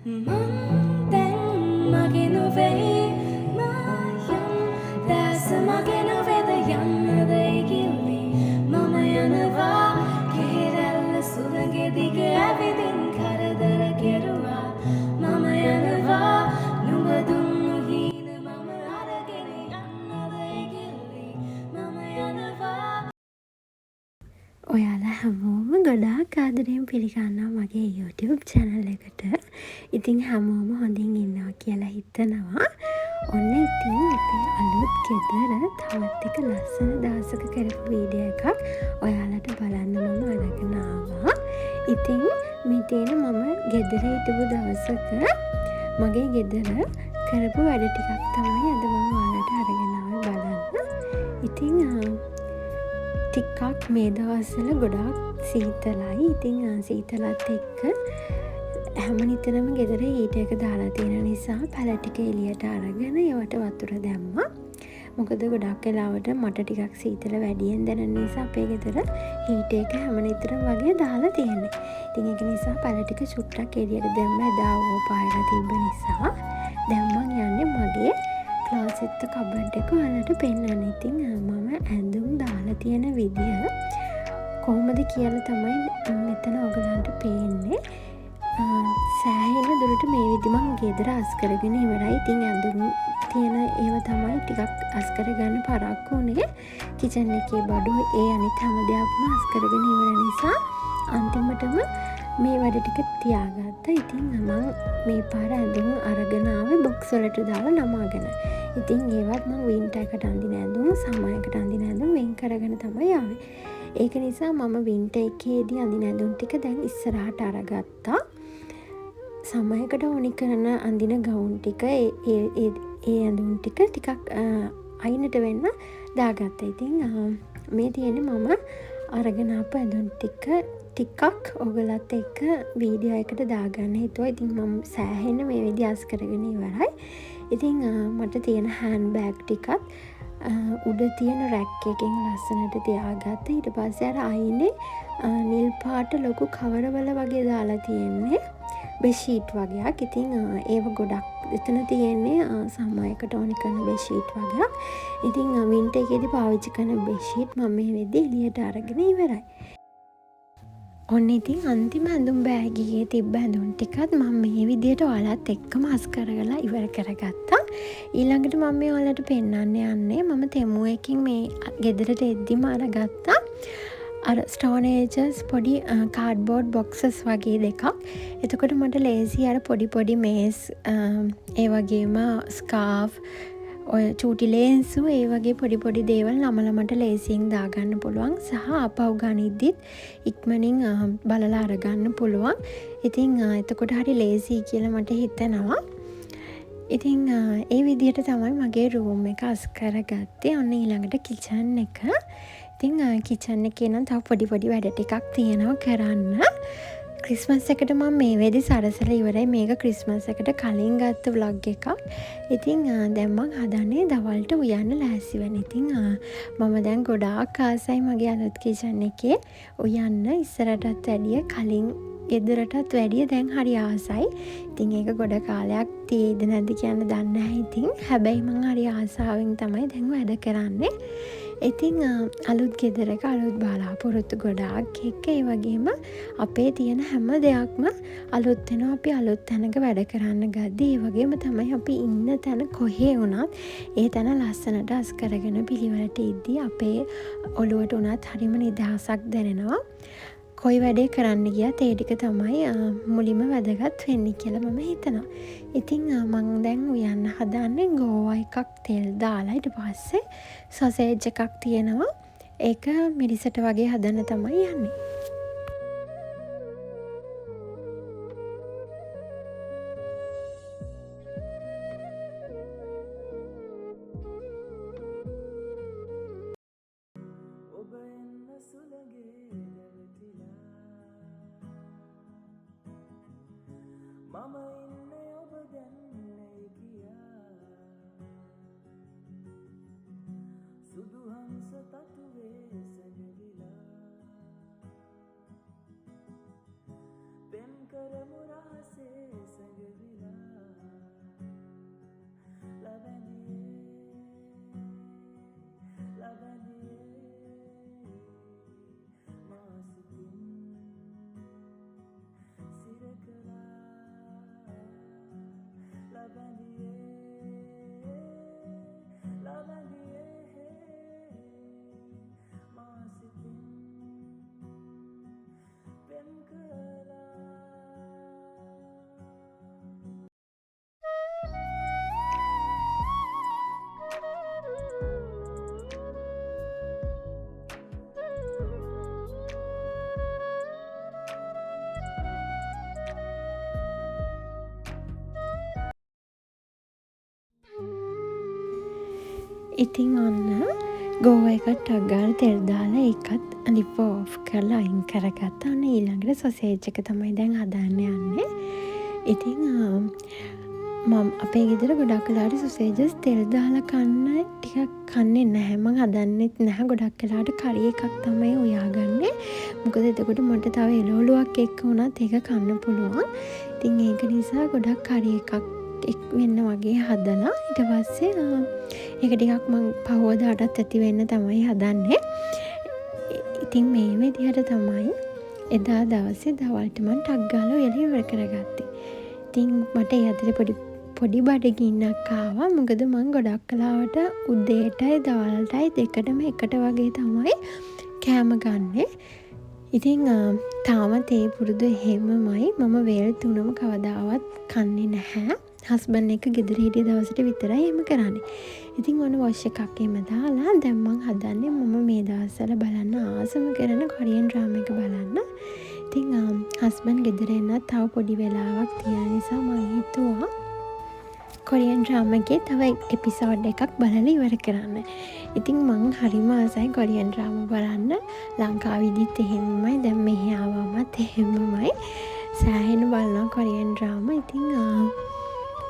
මං දැන් මගේ නොවේ මයම් දැස මගේ නොවේද යන්නද ඉගිල්ලි මම යනවා කෙහෙරැල්ල සුළඟේ දිග ඇවිදින් කරදර කෙරුවා මම යනවා නුඹ දුන්නු හීන මම අරගෙන යන්නද ඉගිල්ලි මම යනවා. ඔයාලා හැමෝම ගොඩාක් ආදරයෙන් පිළිගන්නවා මගේ YouTube channel එකට. ඉතින් හැමෝම හොඳින් ඉන්නවා කියලා හිතනවා. ඔන්න ඉතින් අපේ අලුත් ගෙදර තවත් එක ලස්සන දවසක කරපු වීඩියෝ එකක් ඔයාලට බලන්න මම අරගෙන ආවා. ඉතින් මේ තියෙන මම ගෙදර හිටපු දවසක මගේ ගෙදර කරපු වැඩ ටිකක් තමයි අද මම ඔයාලට අරගෙන ආවේ බලන්න. ඉතින් ටිකක් මේ දවස්වල ගොඩාක් සීතලයි. ඉතින් සීතලත් එක්ක හැම නිතරම ගෙදර හීටර් එක දාලා තියෙන නිසා පැල ටික එළියට අරගෙන ඒවට වතුර දැම්මා. මොකද ගොඩක් වෙලාවට මට ටිකක් සීතල වැඩියෙන් දැනෙන නිසා අපේ ගෙදර හීටර් එක හැම නිතරම වගේ දාලා තියෙන්නේ. ඉතින් ඒක නිසා පැල ටික චුට්ටක් එළියට දැම්මා. එදා අවුව පායලා තිබ්බ නිසා. දැන් මං යන්නේ මගේ ක්ලෝසෙට් කබඩ් එක ඔයාලට පෙන්වන්න. ඉතින් මම ඇඳුම් දාලා තියෙන විදිය කොහොමද කියලා තමයි මෙතන ඔයගලන්ට පේන්නේ. සෑහෙන දුරට මේ විදි මං ගෙදර අස් කරගෙන ඉවරයි. ඉතින් ඇඳුම් තියෙන ඒවා තමයි ටිකක් අස් කරගන්න පරක්කු වුණේ. කිචන් එකේ බඩු ඒ අනිත් හැම දෙයක්ම අස් කරගෙන ඉවර නිසා අන්තිමටම මේ වැඩ ටික තියාගත්තා. ඉතින් මං මේ පාර ඇඳුම් අරගෙන ආවේ බොක්ස් වලට දාලා නමාගෙන. ඉතින් ඒවත් මං වින්ටර් එකට අඳින ඇඳුම්, සමර් එකට අඳින ඇඳුම් වෙන් කරගෙන තමයි ආවේ. ඒක නිසා මම වින්ටර් එකේදී අඳින ඇඳුම් ටික දැන් ඉස්සරහට අරගත්තා. සමර් එකට ඕනි කරන අඳින ගවුන් ටික ඒ ඇඳුම් ටික ටිකක් අයිනට වෙන්න දාගත්තා. ඉතින් මේ තියෙන්නේ මම අරගෙන ආපු ඇඳුම් ටික ටිකක් ඔයගලත් එක්ක වීඩියෝ එකට දාගන්න හිතුවා. ඉතින් මම සෑහෙන මේ විදිහ අස් කරගෙන ඉවරයි. ඉතින් මට තියෙන හෑන්ඩ් බෑග් ටිකත් උඩ තියෙන රැක් එකෙන් ලස්සනට තියාගත්තා. ඊට පස්සේ අර අයිනේ නිල් පාට ලොකු කවරවල වගේ දාලා තියෙන්නේ බෙඩ්ෂීට් වගේක්. ඉතින් ඒව ගොඩක් එතන තියෙන්නේ සමර් එකට ඕනි කරන බෙඩ්ෂීට් වගේක්. ඉතින් වින්ටර් එකේදී පාවිච්චි කරන බෙඩ්ෂීට් මම මේ වෙද්දි එළියට අරගෙන ඉවරයි. ඔන්න ඉතින් අන්තිම ඇඳුම් බෑග් එකේ තිබ්බ ඇඳුම් ටිකත් මම මේ විදියට ඔයාලත් එක්කම අස් කරලා ඉවර කරගත්තා. ඊළඟට මම මේ ඔයාලට පෙන්වන්න යන්නේ මම තෙමු එකකින් මේ ගෙදරට එද්දිම අරගත්තා අර ස්ටෝන් ඒජස් පොඩි කාඩ්බෝඩ් බොක්සස් වගේ දෙකක්. එතකොට මට ලේසි අර පොඩි පොඩි මේස් ඒ වගේම ස්කාෆ් ඔය චූටි ලේන්සු ඒ වගේ පොඩි පොඩි දේවල් නමලා මට ලේසියෙන් දාගන්න පුළුවන්. සහ ආපහු ගනිද්දිත් ඉක්මනින් බලලා අරගන්න පුළුවන්. ඉතින් එතකොට හරි ලේසි කියලා මට හිතෙනවා. ඉතින් ඒ විදිහට තමයි මගේ රූම් එක අස් කරගත්තේ. ඔන්න ඊළඟට කිචන් එක. ඉතින් කිචන් එකේ නම් තව පොඩි පොඩි වැඩ ටිකක් තියෙනවා කරන්න. ක්‍රිස්මස් එකට මම මේ වෙද්දි සරසලා ඉවරයි. මේක ක්‍රිස්මස් එකට කලින් ගත්ත ව්ලොග් එකක්. ඉතින් දැන් මං හදන්නේ දවල්ට උයන්න ලෑස්ති වෙන්න. ඉතින් මම දැන් ගොඩාක් ආසයි මගේ අලුත් කිචන් එකේ උයන්න. ඉස්සරටත් වැඩිය කලින් ගෙදරටත් වැඩිය දැන් හරි ආසයි. ඉතින් ඒක ගොඩ කාලයක් තියෙයිද නැද්ද කියන්න දන්නේ නැහැ. ඉතින් හැබැයි මං හරි ආසාවෙන් තමයි දැන් වැඩ කරන්නේ. ඉතින් අලුත් ගෙදරක අලුත් බලාපොරොත්තු ගොඩාක් එක්ක ඒ වගේම අපේ තියෙන හැම දෙයක්ම අලුත් වෙනවා. අපි අලුත් තැනක වැඩ කරන්න ගද්දි ඒ වගේම තමයි අපි ඉන්න තැන කොහේ වුණත් ඒ තැන ලස්සනට අස් කරගෙන පිළිවෙලට ඉද්දි අපේ ඔළුවට වුණත් හරිම නිදහසක් දැනෙනවා. කොයි වැඩේ කරන්න ගියත් ඒ ටික තමයි මුලින්ම වැදගත් වෙන්නේ කියලා මම හිතනවා. ඉතින් මං දැන් උයන්න හදන්නේ ගෝවා එකක් තෙල් දාලා ඊට පස්සේ සොසේජ් එකක් තියෙනවා. ඒක මිරිසට වගේ හදන්න තමයි යන්නේ. ඔබ එන්න සුළඟේ රැවටිලා මම ඉන්නේ ඔබ දැන්නේ කියා සුදු හංස තටුවේ සැඟවිලා පෙම් කරමු රහසේ සැඟවිලා. ඉතින් ඔන්න ගෝවා එකත් ටක් ගාලා තෙල් දාලා ඒකත් ලිප ඕෆ් කරලා අයින් කරගත්තා. ඔන්න ඊළඟට සොසේජ් එක තමයි දැන් හදන්න යන්නේ. ඉතින් මම අපේ ගෙදර ගොඩක් වෙලාවට සොසේජස් තෙල් දාලා කන්න ටිකක් කන්නේ නැහැ. මං හදන්නෙත් නැහැ. ගොඩක් වෙලාවට කරි එකක් තමයි උයාගන්නේ. මොකද එතකොට මට තව එළවලුවක් එක්ක වුණත් ඒක කන්න පුළුවන්. ඉතින් ඒක නිසා ගොඩක් කරි එකක් එක් වෙන්න වගේ හදලා ඊට පස්සේ ඒක ටිකක් මං පහුවදාටත් ඇති වෙන්න තමයි හදන්නේ. ඉතින් මේ විදිහට තමයි එදා දවසේ දවල්ට මං ටක් ගාලා උයලා ඉවර කරගත්තේ. ඉතින් මට ඒ අතරේ පොඩි බඩගින්නක් ආවා. මොකද මං ගොඩක් වෙලාවට උදේටයි දවල්ටයි දෙකටම එකට වගේ තමයි කෑම ගන්නෙ. ඉතින් තාමත් ඒ පුරුදු එහෙමමයි. මම වේල් තුනම කවදාවත් කන්නේ නැහැ. හස්බන්ඩ් එක්ක ගෙදර හිටිය දවසට විතරයි එහෙම කරන්නේ. ඉතින් ඔන්න වොෂ් එකක් එහෙම දාලා දැන් මං හදන්නේ මම මේ දවස්වල බලන්න ආසම කරන කොරියන් ඩ්‍රාමා එක බලන්න. ඉතින් හස්බන්ඩ් ගෙදර එන්නත් තව පොඩි වෙලාවක් තියෙන නිසා මං හිතුවා කොරියන් ඩ්‍රාමා එකේ තව එපිසෝඩ් එකක් බලලා ඉවර කරන්න. ඉතින් මං හරිම ආසයි කොරියන් ඩ්‍රාමා බලන්න. ලංකාවේදීත් එහෙමමයි, දැන් මෙහෙ ආවමත් එහෙමමයි. සෑහෙන බලනවා කොරියන් ඩ්‍රාමා. ඉතින්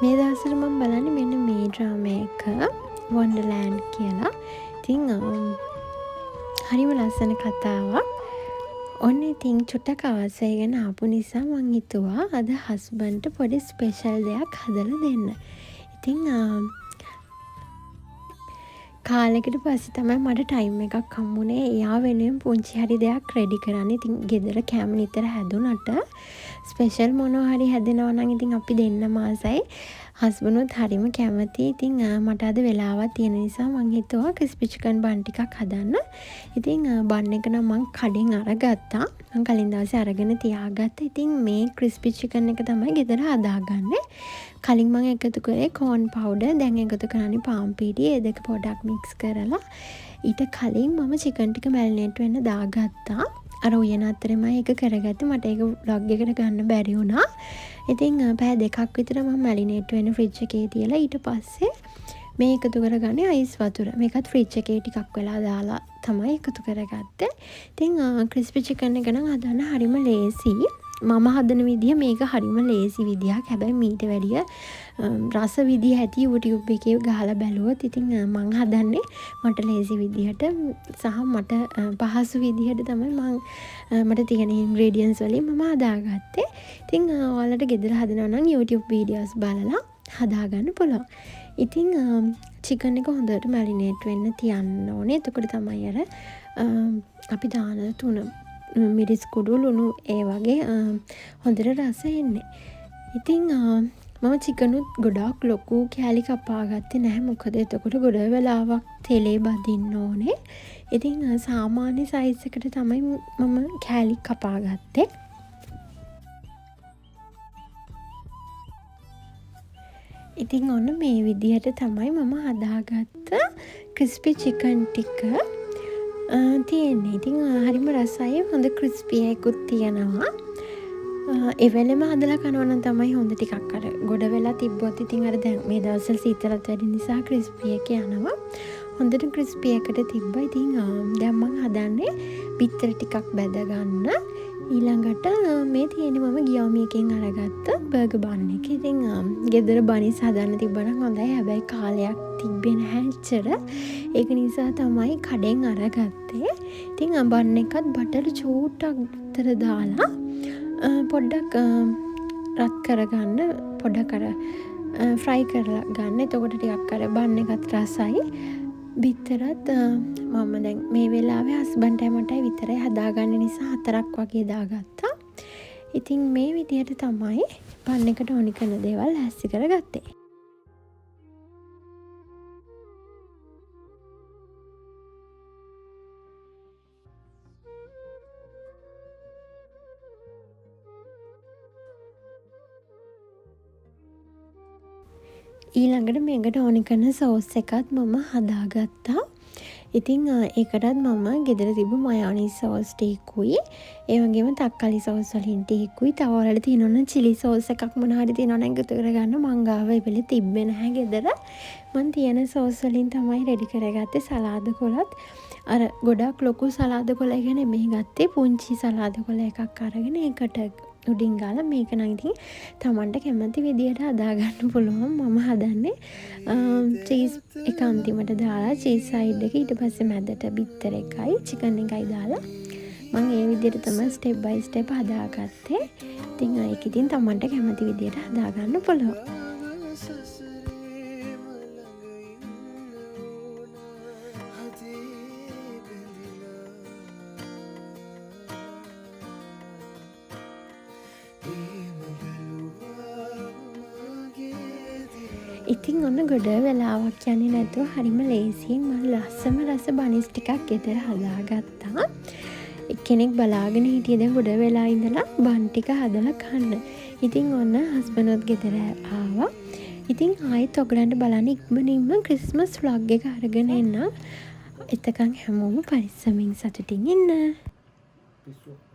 මේ දවස්වල මං බලන්නේ මෙන්න මේ ඩ්‍රාමා එක, වොන්ඩර්ලෑන්ඩ් කියලා. ඉතින් හරිම ලස්සන කතාවක්. ඔන්න ඉතින් චුට්ටක් අවශ්‍ය වෙගෙන ආපු නිසා මං හිතුවා අද හස්බන්ඩ්ට පොඩි ස්පෙෂල් දෙයක් හදලා දෙන්න. ඉතින් කාලෙකට පස්සේ තමයි මට ටයිම් එකක් හම්බුනේ එයා වෙනුවෙන් පුංචි හරි දෙයක් රෙඩි කරන්න. ඉතින් ගෙදර කෑම නිතර හැදුනට ස්පෙෂල් මොනවා හරි හැදෙනවා නම් ඉතින් අපි දෙන්නම ආසයි. හස්බන්ඩ්ුත් හරිම කැමතියි. ඉතින් මට අද වෙලාවක් තියෙන නිසා මං හිතුවා ක්‍රිස්පි චිකන් බන් ටිකක් හදන්න. ඉතින් බන් එක නම් මං කඩෙන් අරගත්තා. මං කලින් දවසේ අරගෙන තියාගත්තා. ඉතින් මේ ක්‍රිස්පි චිකන් එක තමයි ගෙදර හදාගන්නේ. කලින් මං එකතු කරේ කෝන් පවුඩර්, දැන් එකතු කරන්නේ පාන් පිටි. ඒ දෙක පොඩක් මික්ස් කරලා ඊට කලින් මම චිකන් ටික මැරිනේට් වෙන්න දාගත්තා. අර උයන අතරෙමයි ඒක කරගත්තේ. මට ඒක ව්ලොග් එකට ගන්න බැරි වුණා. ඉතින් පැය දෙකක් විතර මම මැරිනේට් වෙන්න ෆ්‍රිජ් එකේ තියලා ඊට පස්සේ මේ එකතු කරගන්නේ අයිස් වතුර. මේකත් ෆ්‍රිජ් එකේ ටිකක් වෙලා දාලා තමයි එකතු කරගත්තේ. ඉතින් ක්‍රිස්පි චිකන් එක නම් හදන්න හරිම ලේසි. මම හදන විදිය මේක හරිම ලේසි විදියක්. හැබැයි මීට වැඩිය රස විදිය ඇති YouTube එකේ ගහලා බැලුවොත්. ඉතින් මං හදන්නේ මට ලේසි විදිහට සහ මට පහසු විදිහට තමයි මට තියෙන ඉන්ග්‍රීඩියන්ට්ස් වලින් මම හදාගත්තේ. ඉතින් ඔයාලට ගෙදර හදනවා නම් YouTube videos බලලා හදාගන්න පුළුවන්. ඉතින් චිකන් එක හොඳට මැරිනේට් වෙන්න තියන්න ඕනේ. එතකොට තමයි අර අපි දාන තුන මිරිස් කුඩු ලුණු ඒ වගේ හොඳට රස එන්නේ. ඉතින් මම චිකනුත් ගොඩාක් ලොකු කෑලි කපා ගත්තේ නැහැ. මොකද එතකොට ගොඩ වෙලාවක් තෙලේ බදින්න ඕනේ. ඉතින් සාමාන්‍ය සයිස් එකට තමයි මම කෑලි කපා ගත්තේ. ඉතින් ඔන්න මේ විදිහට තමයි මම හදාගත්ත ක්‍රිස්පි චිකන් ටික තියෙන්නේ. ඉතින් හරිම රසයි, හොඳ ක්‍රිස්පි එකකුත් තියෙනවා. ඒ වෙලෙම හදලා කනවා නම් තමයි හොඳ ටිකක් අර ගොඩ වෙලා තිබ්බොත් ඉතින් අර දැන් මේ දවස්වල සීතලත් වැඩි නිසා ක්‍රිස්පි එක යනවා. හොඳට ක්‍රිස්පි එකට තිබ්බා. ඉතින් දැන් මං හදන්නේ බිත්තර ටිකක් බැද ගන්න. ඊළඟට මේ තියෙන්නේ මම ගියාමි එකෙන් අරගත්ත බර්ගර් බන් එක. ඉතින් ගෙදර බනිස් හදන්න තිබ්බනම් හොඳයි. හැබැයි කාලයක් තිබ්බේ නැහැ එච්චර. ඒක නිසා තමයි කඩෙන් අරගත්තේ. ඉතින් බන් එකත් බටර් චූට්ටක් විතර දාලා පොඩ්ඩක් රත් කරගන්න, පොඩ්ඩක් අර ෆ්‍රයි කරලා ගන්න. එතකොට ටිකක් අර බන් එකත් රසයි. බිත්තරත් මම දැන් මේ වෙලාවේ හස්බන්ඩ්ටයි මටයි විතරයි හදාගන්න නිසා 4ක් වගේ දාගත්තා. ඉතින් මේ විදිහට තමයි බන් එකට ඕනි කරන දේවල් ලෑස්ති කරගත්තේ. ඊළඟට මේකට ඕනි කරන සෝස් එකත් මම හදාගත්තා. ඉතින් ඒකටත් මම ගෙදර තිබ්බ මයෝනිස් සෝස් ටිකකුයි, ඒ වගේම තක්කාලි සෝස් වලින් ටිකකුයි, තව ඔයාලට තියෙනවා නම් චිලි සෝස් එකක් මොනවා හරි තියෙනවා නම් එකතු කරගන්න. මං ගාව ඒ වෙලේ තිබ්බේ නැහැ ගෙදර. මං තියෙන සෝස් වලින් තමයි රෙඩි කරගත්තේ. සලාද කොළත් අර ගොඩක් ලොකු සලාද කොළ එක නෙමෙයි ගත්තේ, පුංචි සලාද කොළ එකක් අරගෙන ඒකට උඩින් ගාලා. මේක නම් ඉතින් තමන්ට කැමති විදියට හදාගන්න පුළුවන්. මම හදන්නේ චීස් එක අන්තිමට දාලා, චීස් සයිඩ් එක, ඊට පස්සේ මැදට බිත්තර එකයි චිකන් එකයි දාලා මං ඒ විදියට තමයි ස්ටෙප් බයි ස්ටෙප් හදාගත්තේ. ඉතින් ඒක ඉතින් තමන්ට කැමති විදියට හදාගන්න පුළුවන්. ඉතින් ඔන්න ගොඩ වෙලාවක් යන්නේ නැතුව හරිම ලේසියෙන් මං ලස්සම රස බනිස් ටිකක් ගෙදර හදාගත්තා. එක්කෙනෙක් බලාගෙන හිටියේ දැන් ගොඩ වෙලා ඉඳලා බන් ටික හදලා කන්න. ඉතින් ඔන්න හස්බන්ඩ්ත් ගෙදර ආවා. ඉතින් ආයෙත් ඔයගලන්ට බලන්න ඉක්මනින්ම ක්‍රිස්මස් ව්ලොග් එක අරගෙන එන්නම්. එතකන් හැමෝම පරිස්සමින් සතුටින් ඉන්න. පිස්සු.